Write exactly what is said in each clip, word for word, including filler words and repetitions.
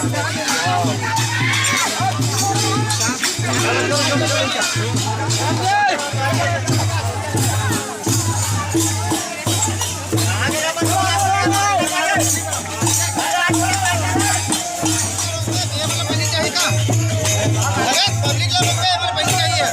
अरे पब्लिक लोग रुक गए, हमारे बहन चाहिए।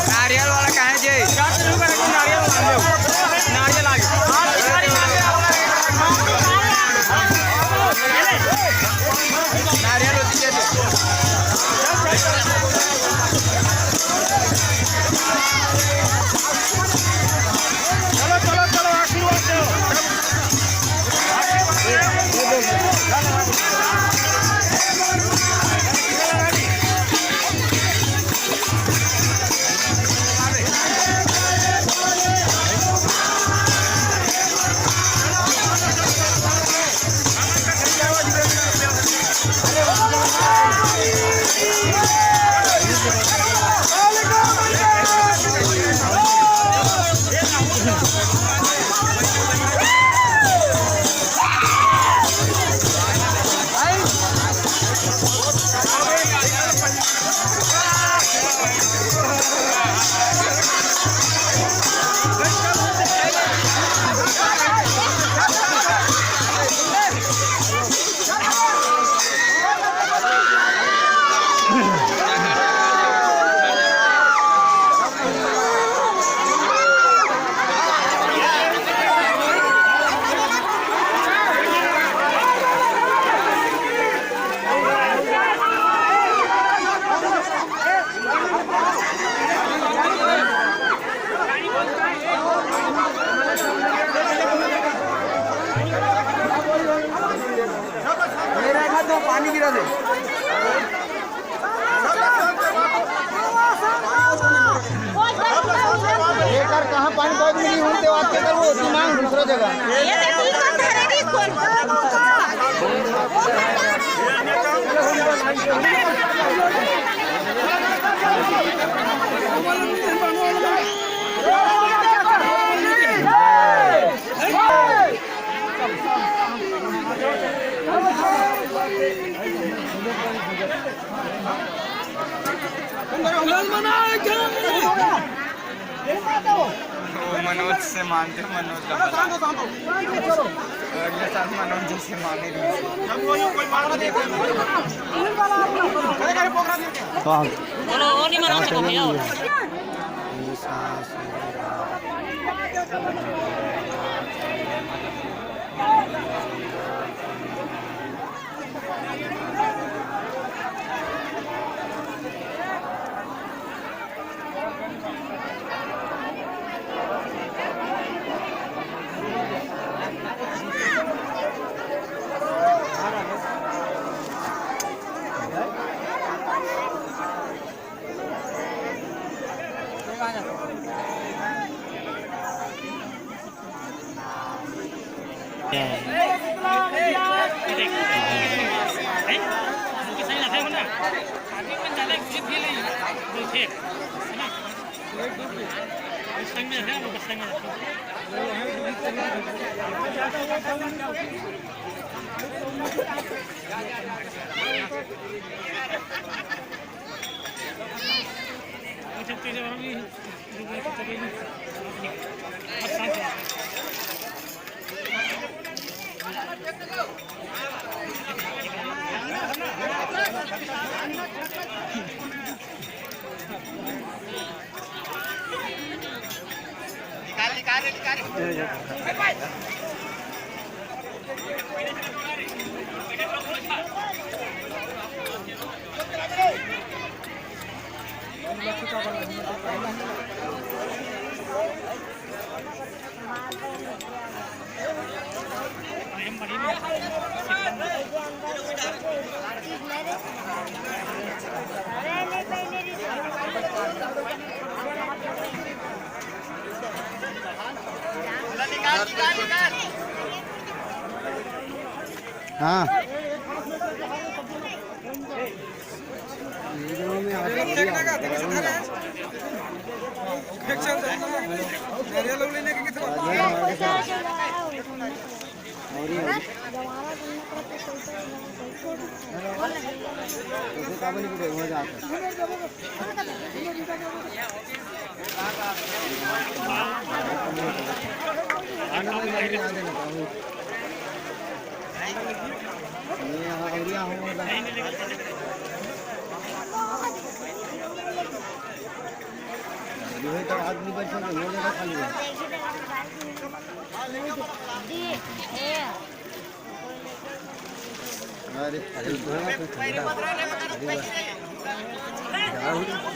नारियल वाला कहाँ है जी? नारियल आ गया। नारियल होती है तो। चलो, चलो, चलो, आशीर्वाद दो। मेरा घर तो पानी गिरा दे। एकर कहाँ पानी बहुत मिली हुई, देवास के कर वो दिमाग दूसरा जगह। ये तो ठीक है, धरे नहीं कौन। वो मनोज से मांगते, मनोज का पता। अगले साल मनोज जी से मांगे। तो हम बोलो, वो नहीं मनाओ, तो भैया। संग में है, वो संग में है। अच्छा, तेज और भी। निकाल, निकाल रे, निकाल रे। हाँ। ये तो आदमी बैठे हैं, वो जगह खाली है। अरे, अरे,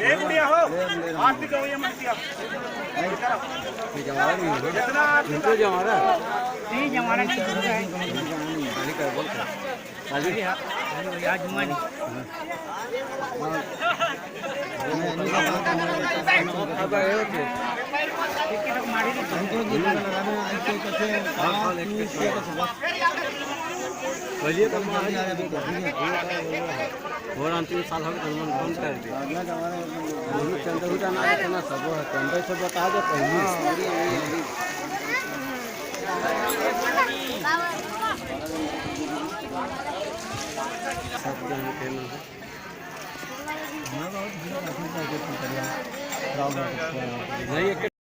ये बुढ़िया हो, आप भी कहो, ये मत किया। ये जवान ही है। इनको जवान है। ये जवान है, ठीक है। खाली कर बोल कर। खाली। आज हुआ नहीं। अब आए हो थे। बोलिए तो मार ही नहीं। और अंतिम साल हो गया, हम बंद कर दिए। हम चंद्र उठा ना, इतना सब है, चंद्र से बता दे पहले। सब जन के नाम है। नहीं, एक